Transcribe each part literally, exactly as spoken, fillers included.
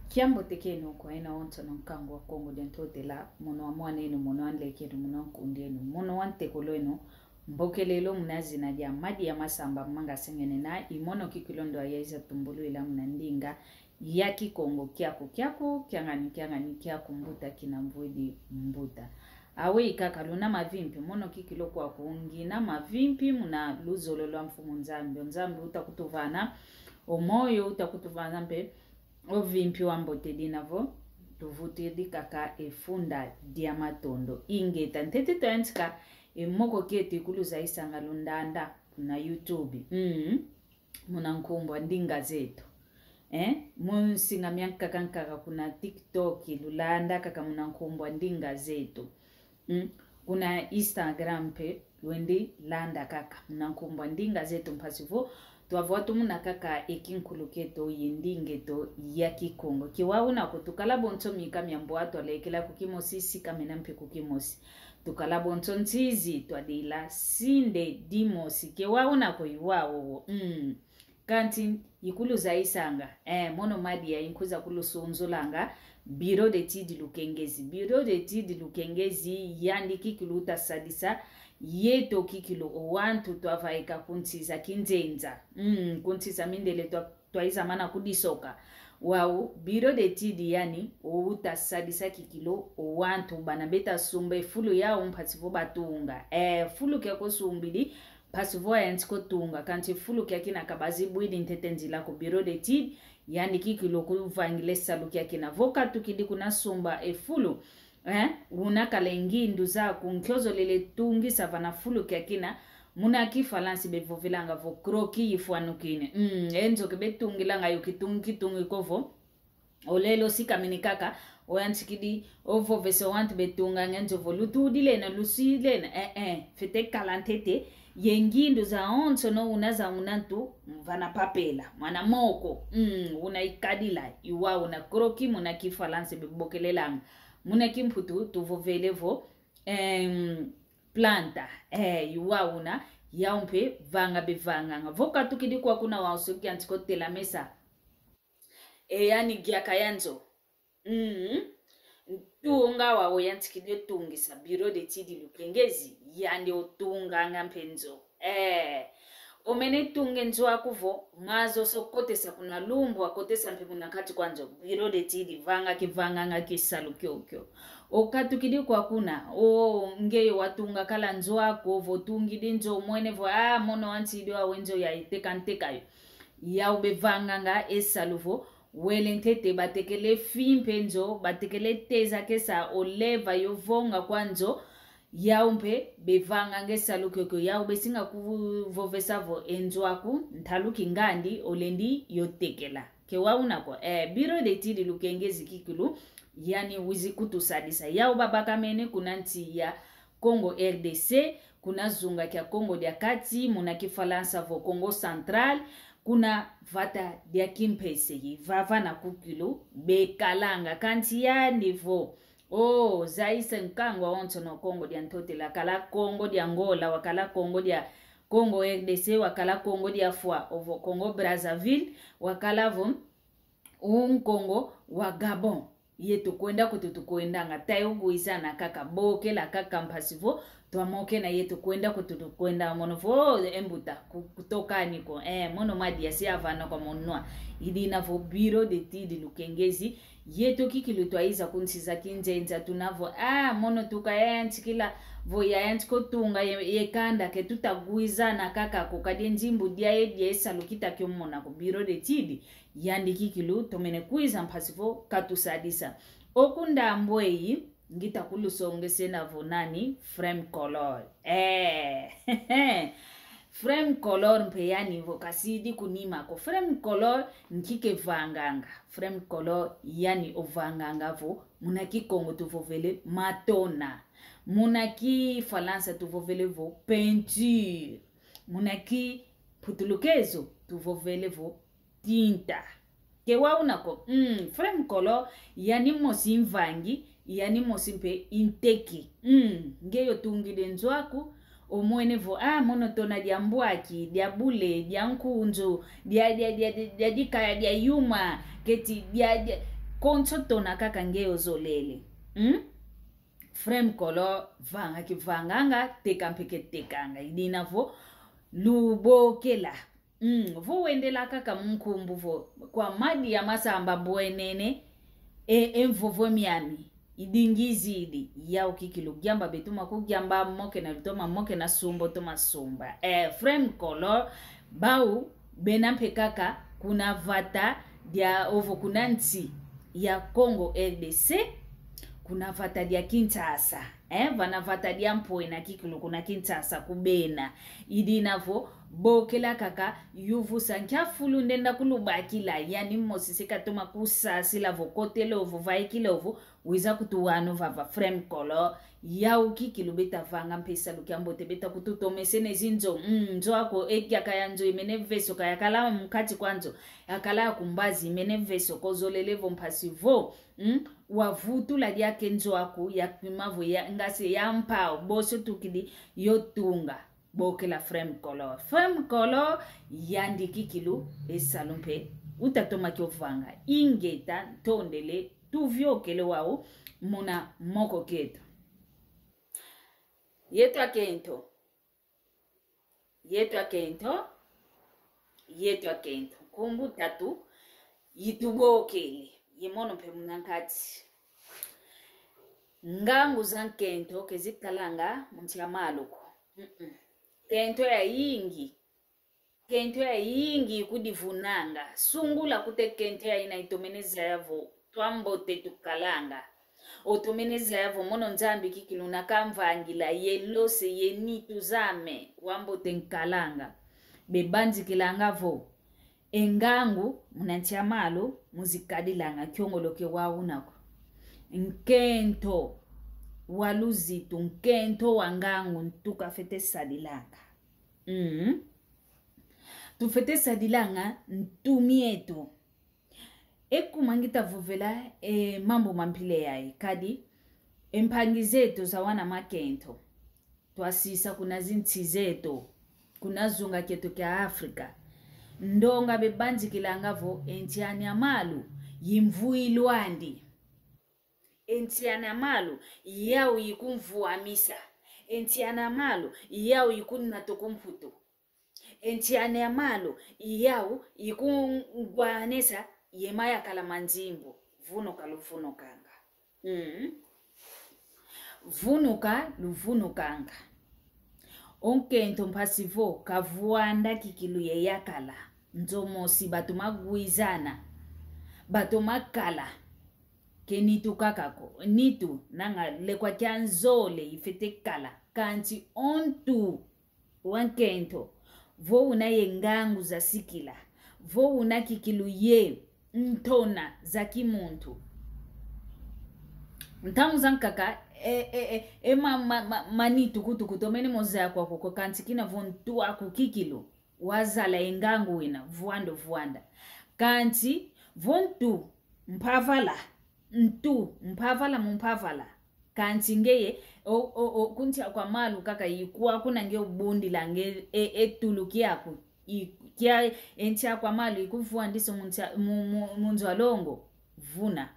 Kiambote kieno kwa ena onso na nkangu wa Kongo dia Ntotela, mono wa mwan'eno, mono wa nlek'eno, mono wa nkund'eno, mono wa ntekol'eno. Mbokelelo muna zina dia Madia Masamba Manga Sengene na i mono kikilu ndo ayaiza tumbulwila muna ndinga ya Kikongo kiaku, kiaku, kiangani, kiangani, kiaku mbuta kina mvwidi mbuta. Aweyi kaka luna mavimpi, mono kikilu kwaku ngina mavimpi muna luzolo lwa Mfumu Nzambi. O Nzambi uta kutuvana o moyo, uta kutuvana mpe o vimpi wa mbote dina vo tuvutidi kaka e funda dia matondo. Ingeta, ntete twayantika e moko kieto ikuluzayisanga lundanda kuna YouTube. Mm. Muna nkumbu a ndinga zeto. Eh? Mu nsinga miankaka nkaka kuna TikTok, lulanda kaka muna nkumbu a ndinga zeto. Mm. Kuna Instagram mpe lwendi landa kaka muna nkumbu a ndinga zeto, mpasi vo twavwa tumuna kaka e kinkulu kieto ye nding'eto ya Kikongo. Ke wau una ko, tukala bonso mika mia mbwa, twalekela ku kimosi, si kamena mpe ku kimosi. Tukala bonso nsizi, twadila sinde dimosi. Ke wau una ko, i wau wo. Mm. Kanti ikuluzayisanga, eh, mono Madia inkwiza kulusunzulanga Bureau d'Études Lukengezi. Bureau d'Études Lukengezi yandi kikilu uta sadisa yeto kikilu o wantu twavaika ku nsi za kinzenza. Mm, ku nsi za mindele twa, twaiza mana kudisoka. Wau, Bureau d'Études yani o uta sadisa kikilu o wantu bana beta sumba e fulu yau mpasi vo batunga. Eh, fulu kiaku osumbidi, mpasi vo wayantika o tunga, kanti fulu kiakina ka bazibwidi ntete nzila ku Bureau d'Études, yandi kikilu okuvangila e salu kiakina. Vo katukidi kuna sumba e fulu, eh, una kala e ngindu zaku nki ozolele tungisa vana fulu kiakina, muna Kifalansa bevovelanga vo croquis yifwanukine. Mm, e nzo ke betungilanga yo kitungi kitungi ko vo o lelo si kamene kaka, oyantikidi ovovesa o wantu betunganga e nzo vo lutudilena, lusilena, eh, eh, fwete kala ntete ye ngindu zawonsono una za una ntu vana papela, mwana moko, mm, una ikadila, i wau una croquis muna Kifalansa bebokelelanga. Muna Kimputu tuvovele vo, em, planta, eh, i wau una, yau mpe vanga bevanganga. Vo katukidi kwa kuna wau soki yantika o telamesa e yani giaka ya nzo. Mm. Ntunga wau oyantikidi otungisa, Bureau d'Études Lukengezi, yandi otunganga mpe nzo. Eh. Omene tunga e nzo aku vo, maza oso kotesa kuna lumbu, akotesa mpe muna kati kwa nzo, Bureau d'Études vanga kivanganga kisalu kiokio. Okatukidi kwa kuna, o, ngeye watunga kala nzo aku, vo tungidi nzo, omwene vo, ah, mono wansidi wau e nzo ya iteka nteka yo. Yau bevanganga e salu vo, wele ntete batekele fimpa e nzo, batekele teza kesa o leva yo vonga kwa nzo, yau mpe bevanganga e salu kiokio, yau besinga kuvovesa vo e nzo aku, ntalu kingandi, olendi yo tekela. Ke wau una ko, eh, Bureau d'Études Lukengezi kikilu, yani wizi kutusadisa. Yau babakamene kuna nsi ya Congo R D C, kuna zunga kia Kongo dia Kati, muna Kifalansa vo Kongo Central, kuna vata dia kimpese yi, vava na kukilu, bekalanga, kanti yandi vo, o, zayisa nkangu awonsono Kongo dia Ntotela, wakala Kongo dia Angola, wakala Kongo dia Congo R D C, wakala Kongo dia Fwa, ovo Congo Brazzaville, wakala vo, u Nkongo wa Gabon. Yeto kwenda kutu tukwendanga, tayo gwizana kaka, bokela kaka mpasi vo twamokena yeto kwenda kutu tukwendanga, mono vo, e mbuta, ku-, kutokani ko, eh, mono Madia si avana kwa monwa. I dina vo Bureau d'Études Lukengezi, yeto kikilu twaiza ku nsi za kinzenza tuna vo, ah, mono tuka yayantikila, vo yayantika otunga ye, ye kanda ke tuta gwizana kaka ko, kadi e nzimbu diaye dia e salu kita kiomona ko, Bureau d'Études, yandi kikilu tomene kwiza mpasi vo katusadisa. Oku ndambu eyi, ngita kulusongesena vo nani, Frem Color. Eh, Frem Color mpe yani vo kasidi kunima ko. Frem Color nki kevanganga? Frem Color yani ovanganga vo, muna Kikongo tuvovele matona. Muna Kifalansa tuvovele vo peinture. Muna Kimputulukezo tuvovele vo tinta. Ke wau una ko, mm, Frem Color, yani mosi mvangi, yani mosi mpe inteki. Mm, ngeye otungidi e nzo aku, omwene vo, ah, mono tona dia mbwaki, dia bule, dia nkunzu, dia, dia, dia, dia, dia dikaya, dia yuma, keti, dia, dia, Konso tona kaka nge ozolele. Hmm? Frère Mukolo, vanga kivanganga, teka mpe ketekanga. I dina vo lubokela. Mm, vo wendela kaka mu nkumbu vo, kwa madia masamba bwenene, e, e mvovo miami, i dingizidi, yau kikilu giamba betoma ku giamba, moke na lutoma moke na sumba otoma sumba. E, Frère Mukolo, bau bena mpe kaka kuna vata dia ovo kuna nsi ya Congo R D C, kuna vata dia Kinshasa. Eh, vana vata dia mpwena kikilu kuna Kinshasa kubena. I dina vo, bokela kaka, yuvusa nkia fulu ndenda kulubakila, yani mosi se katoma kusasila vo kotele ovo, vaikile ovo, wiza kutuwanu vava Frère Mukolo, yau kikilu beta vanga mpe salu kiambote beta kututomesene zinzo, mm, nzo aku e kiaka ya nzo imene veso kayakala mukati kwa nzo, yakala ya kumbazi imene veso kozolele vo mpasi vo, mm, wavutula diaka e nzo aku ya kwima vo ya, ngase ya mpao, boso tukidi yo tunga. Bokela Frère Mukolo. Frère Mukolo, yandi kikilu, e salu mpe uta toma kio vanga. Ingeta, ntondele, tuviokele wau muna moko kieto. Yeto akento. Yeto akento, yeto akento. Nkumbu tatu, yitubokele, ye mono mpe muna nkati. Ngangu za nkento ke zikalanga mu nsi a malu ko. Mm-mm. Nkento yayingi, nkento yayingi kudivunanga. Sungula kute nkento yayina itomene zaya vo, twambote tukalanga. Otomene zaya vo mono Nzambi kikilu na kamvangila, ye lose, ye nitu zame, wambote nkalanga. Bebanzikilanga vo, e ngangu, muna nsi a malu, muzikadilanga kiongoloke wau una ko. Nkento wa luzitu, nkento wa ngangu, ntu kafete sadilanga. Mm. Tufete sadilanga ntu mieto. E kuma ngita vovela, e, mambu ma mpila yayi, kadi, e mpangi zeto za wana makento. Twasisa kuna zinsi zeto, kuna zunga kieto kia Afrika. Ndonga bebanzikilanga vo e nsi ani a malu, yimvuilu andi. E nsi ani a malu, yau yikumvuamisa. E nsi ani a malu, yau yikunata ku mputu. E nsi ani a malu, yau yikungwanesa ye mayakala ma nzimbu. Vunuka luvunukanga. Mm. Vunuka luvunukanga. O nkento mpasi vo kavwanda kikilu ye yakala. Nzo mosi batoma gwizana. Batoma kala. Ke nitu kaka ko. Nitu nanga lekwa kia nzole ifete kala. Kansi o ntu wa nkento, vo una ye ngangu zasikila, vo una kikilu ye ntona za kimuntu. Ntangu zankaka, e, e, e, e ma, ma, ma, mani tukutuku tomene mo zaya kwaku ko, kansi kina vo ntu aku kikilu wazala e ngangu ina, vwanda vwanda. Kansi vo ntu mpavala, ntu mpavala mu mpavala. Kansi ngeye, o, o, o, ku nsi akwa malu kaka ikwa kuna nge ubundila nge, e, e tulu kiaku. I, kia, e nsi akwa malu ikuvwandisa mu nsi a, mu, mu, mu nzo a longo. Vuna.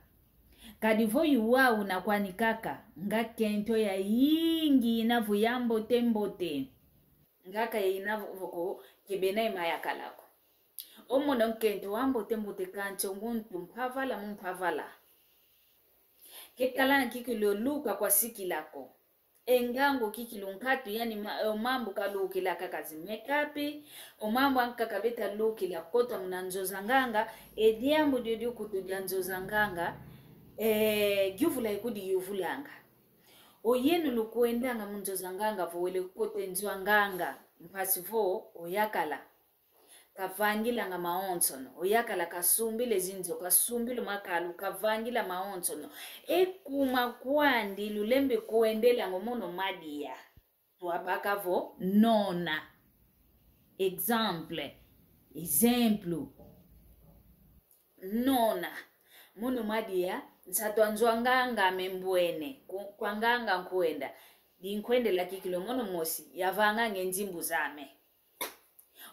Kadi vo yuwa una kwani kaka, nga kento yayingi ina vo ya mbote mbote. Nga ka ina vo, vo ko, ke bena ima yakala ko. O mono nkento wa mbote mbote kansi o nguntu mpavala mu mpavala. Ke kala kikilu luka kwasikila ko. E ngangu kikilu nkatu yani ma-, o mambu kalukila kaka zi make-up, o mambu ankaka beta lukila kota muna nzo za nganga, e diambu dio dikutu dia nzo za nganga, e, giuvula ikudiyuvulanga. O yeno lukwendanga mu nzo za nganga vo wele kota e nzo a nganga, mpasi vo oyakala. Kavangilanga mawonsono, oyakala kasumbile zinzo, kasumbile makalu, kavangila mawonsono. E kuma kwandi lulembe kwendelanga mono madia. Twabaka vo nona. Exemple. Exemplo. Nona. Mono madia, nsatu a nzo a nganga me mbwene, ku-, kwa nganga nkwenda. Dinkwendela kikilu mono mosi, yavanga nge nzimbu zame.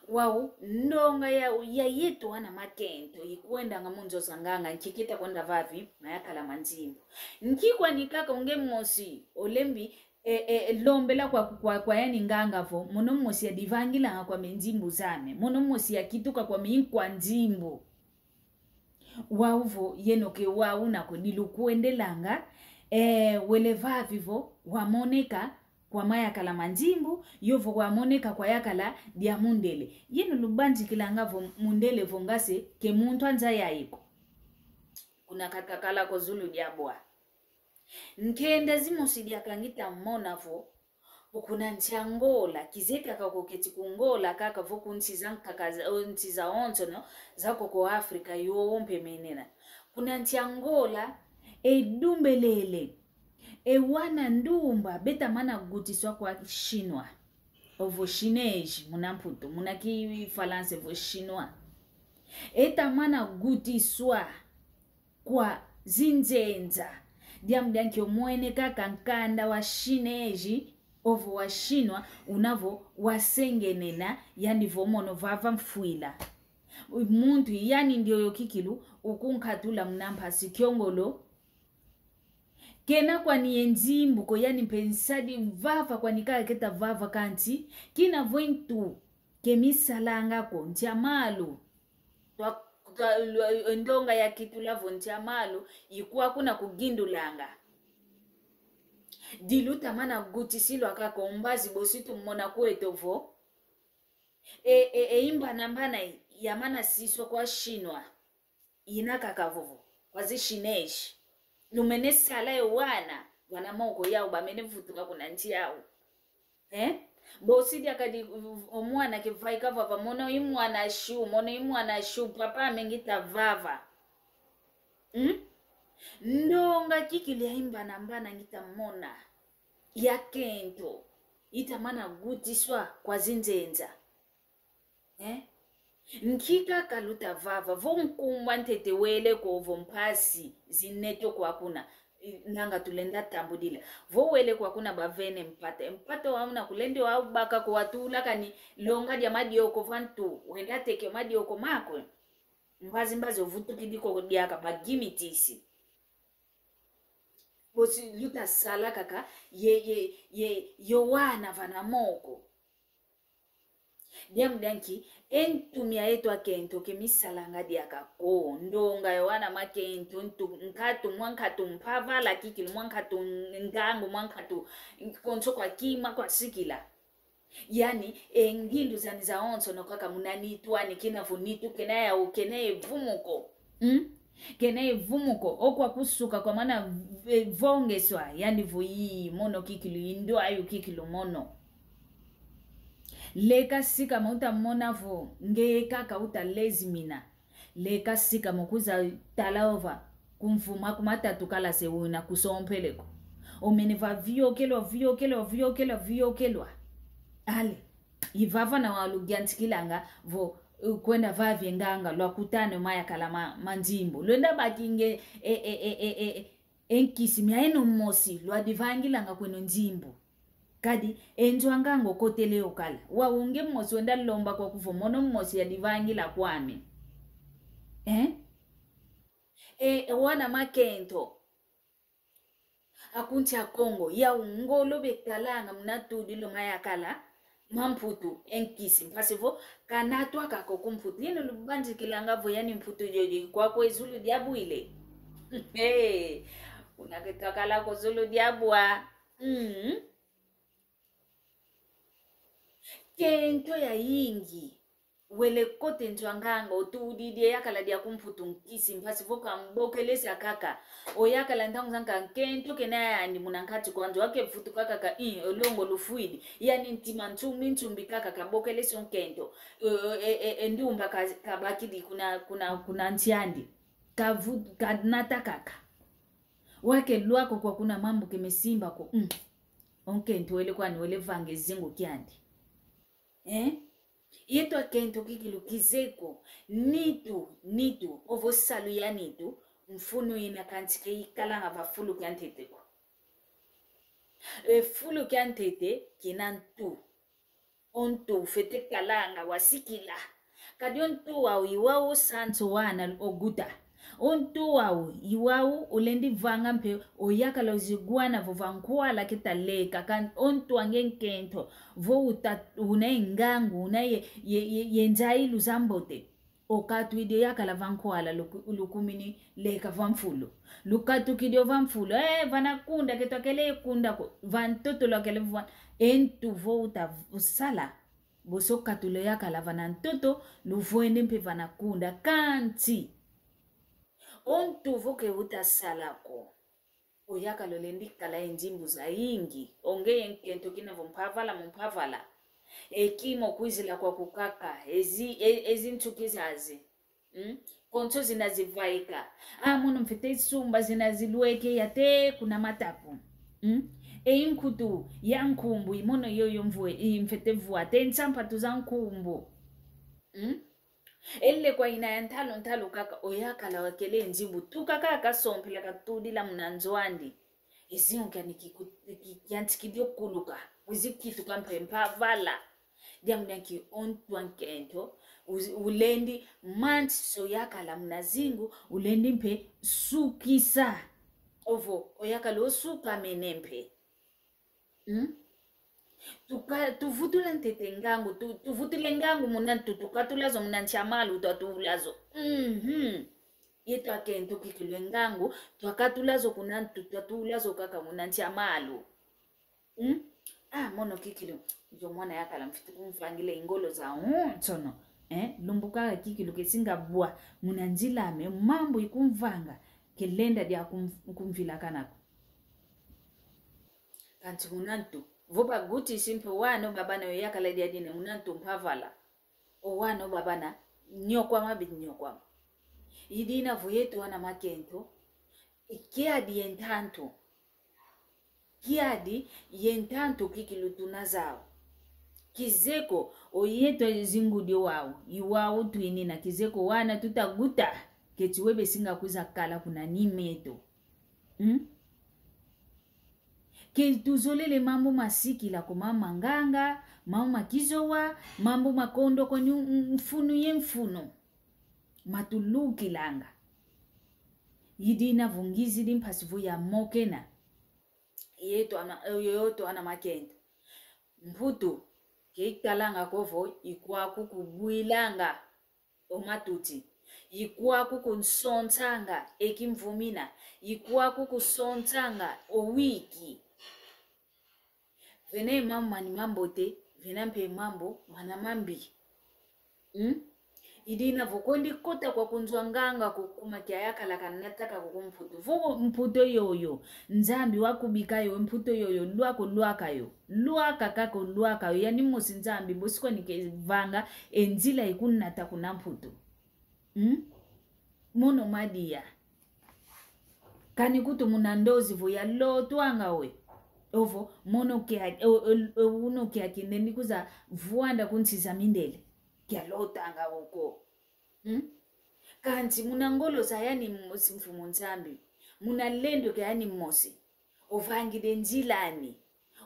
Wau, ndonga ya, ya yetu wana makento, ikwendanga mu nzo za nganga, nki kita kwenda vavi, mayakala ma nzimbu. Nki kwani kaka unge mosi, olembi, e, e, lombela kwa, kwa, kwa yani nganga vo, mono mosi yadivangilanga kwame nzimbu zame, mono mosi yakituka kwame nkwa nzimbu. Wau vo, yeno ke wau nako dilukwendelanga, e, wele vavi vo, wamoneka, kwa mayakala ma nzimbu, yovo wamoneka kwa yakala dia mundele. Yeno lubanzikilanga vo mundele vo ngase ke muntu anza yayi ko. Kuna katakala ko zulu dia bwa. Nkenda zimosi diaka ngita mona vo, kuna nsi Angola, kizeka kako keti ku Angola kaka vo ku nsi za nkaka za, o, nsi zawonsono, za koko Afrika, yowo mpe menena. Kuna nsi Angola, e dumbelele. E wana ndumba beta mana gutiswa kwa Chinois. Ovo Chinês, muna Mputu, muna Kifalansa ovo Chinois. Eta mana gutiswa kwa zinzenza. Diambu dia nki omwene kaka nkanda wa Chinês, ovo wa Chinois, una vo wasengenena, yandi vo mono vava mfwila. Muntu yani ndioyo kikilu, ukunkatula muna mpasi kiongolo, kena kwani ye nzimbu ko, yani mpe nsadi vava kwani kaka keta vava kansi, kina vo e ntu ke misalanga ko, nsi a malu. Twa, twa, lwa, ndonga yakitula vo nsi a malu, ikwa kuna kugindulanga. Diluta mana gutisilwa kaka o mbazi bosi tumona kweto vo. E, e, e, imbanambana yamana siswa kwa Chinois. Ina kaka vovo, kwa zi Chinês. Lumene sala e wana, wana moko yau bamene vutuka kuna nsi yau. Eh? Bosi diaka di, o mwana kevaika vava, mono i mwana shu, mono i mwana shu, papa ame ngita vava. Hmm? Ndonga kikilu ya imbanambana ngita mona. Ya kento. Ita mana gutiswa kwa zinzenza. Eh? Nki kaka luta vava, vo nkumbu a ntete wele ko, vo mpasi zineto kwa kuna, i, nanga tulenda tambudila. Vo wele kwa kuna bavene mpata. Mpata wau na kulendi wau baka ko, watula kani longa dia madioko va ntu, wenda teke madioko makwe. Mbazi mbazi ovutukidi ko diaka bagimitisi. Bosi luta sala kaka, ye, ye, ye, yo wana vana moko. Diambu dia nki, e ntu mia yeto akento ke misalanga diaka ko, ndonga ya wana makento, ntu, nkatu, mwa nkatu mpavala kikilu, mwa nkatu ngangu, mwa nkatu konso kwa kima kwa sikila. Yani, e ngindu zani zawonsono kaka muna nitu ani, kina vo nitu kena yau, kena evumu ko. Hmm? Kena evumu ko, o kwa kusuka kwa mana v-, vongeswa, yani vo ii, mono kikilu, i ndo ayu kikilu mono. Leka sika mo uta mona vo, nge kaka uta lezimina. Leka sika mo kuza tala ova, kumfuma kumatatu kala se una kusompele ko. Omene va viokelwa, viokelwa, viokelwa, viokelwa. Ale. I vava na walugiantikilanga vo, uh, kwenda vavi e nganga, lwakutana e mayakala ma, ma nzimbu. Lwenda baki nge, e, e, e nkisi mia eno mosi, lwadivangilanga kweno nzimbu. Kadi, e nzo a nganga okotele okala. Wau nge mosi wenda lomba kwaku vo mono mosi yadivangila kwame. Eh? E, e wana makento. Akunsi a Kongo, yau ngolo betalanga muna tudilu mayakala ma Mputu e nkisi, mpasi vo kanatwa kaka ku Mputu. Yeno lubanzikilanga vo yani Mputu diodio kwa kwe zulu diabwile. Hey, kuna ketwakala ko zulu diabwa. Mm. Kento yayingi. Wele kota e nzo a nganga, otudidi e yakala dia ku Mputu nkisi, mpasi vo kambokelesa kaka. O yakala ntangu zankaka nkento kena yandi muna nkati kwa nzo, akevutuka kaka, ii, olongo lufwidi. Yani ntima nsumbi nsumbi kaka kabokelesa o nkento. E, e, e, e ndumba ka, kabakidi kuna, kuna, kuna nsi andi. Kavu-, kanata kaka. Wau kelwako kwa kuna mambu ke mesimba ko. Mm. O nkento wele kwani wele vanga e zingu kiandi. Eh? Yeto akento kikilu kizeye ko, nitu, nitu, ovo salu ya nitu, mfunu ina kansi ke ikalanga va fulu kia ntete ko. E fulu kia ntete kina ntu. O ntu ufwete kalanga wasikila. Kadi o ntu wau i wau osansa o wana o guta. O ntu wau i wau ulendi vanga mpe oyakala ozigwana vo va nkwala keta leka, kan o ntu ange nkento vo uta, una ye ngangu, una ye, ye, ye, ye nzailu zambote. Okatwidi oyakala va nkwala luku-, lukumini leka va mfulu. Lukatukidi o va mfulu. Eh, vana kunda ke twakele kunda ko. Va ntoto lwakele vwa. E ntu vo uta v-, sala. Boso katula oyakala vana ntoto, luvwende mpe vana kunda. Kansi o ntu vo ke uta sala ko. Oyakala olendi kala ye nzimbu zayingi. Onge ye nkento kina vo mpavala mu mpavala. E kima okwizila kwaku kaka. Ezi, e-, ezi nsuki zazi. Mm? Konso zina zivaika. Ah, mono mfwete sumba zina zilweke yate kuna mataku. Mm? E nkutu ya nkumbu, i mono yoyo mvwe, i mfwete vwa. Te nsampatu za nkumbu. Mm? E lekwa ina ya ntalu ntalu kaka, oyakala wakele nzimbu. Tuka kaka sompela katudila muna nzo andi. Ezingu kiani kiku-, ki-, kiantikidi okuluka. Wizi kituka mpe mpavala. Diambu dianki o ntu ankento, uzi-, ulendi manti so yakala muna zingu, ulendi mpe sukisa. Ovo, oyakala osukamene mpe. Mm? Tuka-, tuvutula ntete ngangu, tu-, tuvutule ngangu muna ntu, tukatula zo muna nsi a malu, twatula zo. Mhm. Yeto akento kikilu e ngangu, twakatula zo kuna ntu, twatula zo kaka muna nsi a malu. Mm? Ah, mono kikilu, nzo mwana yakala mfwete kumvangila e ngolo zawonsono. Eh, lumbu kaka kikilu kesinga bwa, muna nzila ame, mambu ikumvanga, kelenda dia kum-, kumvilakana ko. Kansi muna ntu, vo bagutisi mpe o wana o babana oyakala diadina muna ntu mpavala. O wana o babana, nyokwama bi nyokwama. Idina vo yeto wana makento, ikiadi ye ntantu. Kiadi ye ntantu kikilu tuna zau. Kizeko, o yeto zingudi wau, i wau twinina, kizeko wana tutaguta, keti webe singa kwiza kala kuna ni meto. Hmm? Ke tuzolele mambu masikila ko, mambu ma nganga, mambu ma kizowa, mambu ma kondo ko ni mfunu ye mfunu. Matulukilanga. Idina vo ngizidi mpasi vo yamokena. Yeto ana, yeto ana makento. Mputu, ke italanga ko vo, i kwaku kubwilanga o matuti. I kwaku kunsonsanga e kimvumina. I kwaku kunsonsanga o wiki. Vena e mambu mani mambote, vena mpe mambu mana mambi. Hmm? Idina vo kwendi kota kwa kunzo a nganga ko kuma kiayakala kanataka ko ku Mputu. Vo Mputu yoyo, Nzambi wakubika yo, Mputu yoyo, lwaka olwaka yo. Lwaka kaka olwaka yo, yani mosi Nzambi, bosi kwani kevanga e nzila ikunata kuna Mputu. Hmm? Mono madia. Kani kutu muna ndozi vo yalotwanga we. Ovo, mono kia, o, o, o, uno kia kinendi kwiza vwanda ku nsi za mindele. Kialotanga oko. Hmm? Kansi muna ngolo za yani mosi Mfumu Nzambi. Muna lendo kia yani mosi. Ovangidi e nzila ani.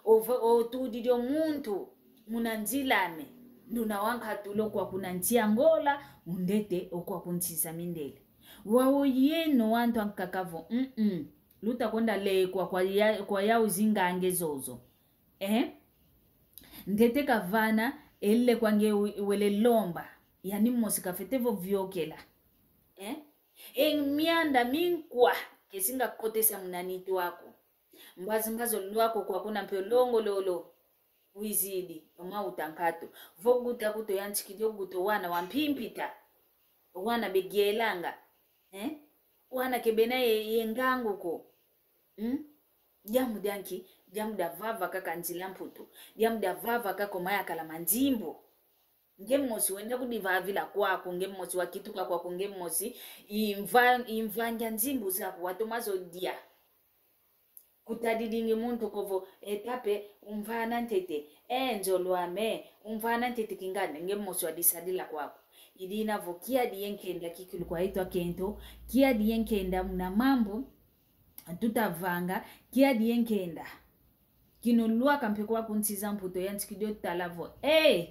Ova-, otudidi o muntu muna nzila ame. Nduna wa nkatula okwa kuna nsi Angola, undete okwa ku nsi za mindele. Wau yeno wantu ankaka vo, mm-mm. Luta kwenda lekwa kwa ya-, kwa yau zingange zozo. Eh? Ntete kavana, e lekwa nge we-, wele lomba. Yani mosi kafete vo viokela. Eh? E mianda minkwa, kesinga kotesa muna nitu aku. Mbazi mbazi olwaka okwa kuna mpe olongololo. Wizidi, o mauta nkatu. Vo guta kutu yantikidi o guta o wana wa mpimpita. O wana begielanga. Eh? Wana kebena ye, ye ngangu ko. Hmm? Diambu dianki, diambu dia vava kaka nzila Mputu. Diambu dia vava kaka o mayakala ma nzimbu. Nge mosi wenda kudivavila kwaku, nge mosi wakituka kwaku, nge mosi imva-, imvangia nzimbu zaku, watoma zo dia. Kutadidingi muntu ko vo, e tape, umvana ntete, e nzolwame, umvana ntete kingana, nge mosi wadisadila kwaku. Idina vo kiadi ye nkenda kikilu kwa yeto akento, kiadi ye nkenda muna mambu tutavanga, kiadi ye nkenda. Kinulwaka mpe kwaku nsi za Mputu yantikidi o tala vo, eh,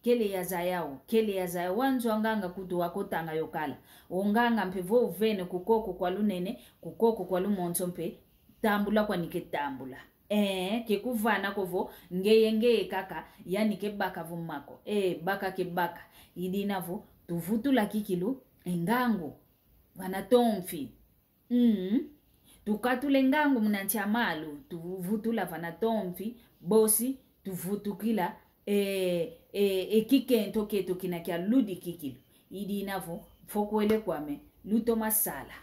kele yazaya o, kele yazaya. Wanzwa nganga kutu wakotanga yo kala. O nganga mpe vo uvene ku koko kwa lunene, ku koko kwa lumonso mpe, tambula kwani ketambula. Eh, kekuvana ko vo, ngeye ngeye kaka, yani kebaka vo mako. Eh, baka kebaka. I dina vo, tuvutula kikilu e ngangu vana tomfi. Mm. Tukatula e ngangu muna nsi a malu, tuvutula vana tomfi, bosi tuvutukila e, e, e kikento kieto kina kialudi kikilu. I dina vo, fokwele kwame, lutoma sala.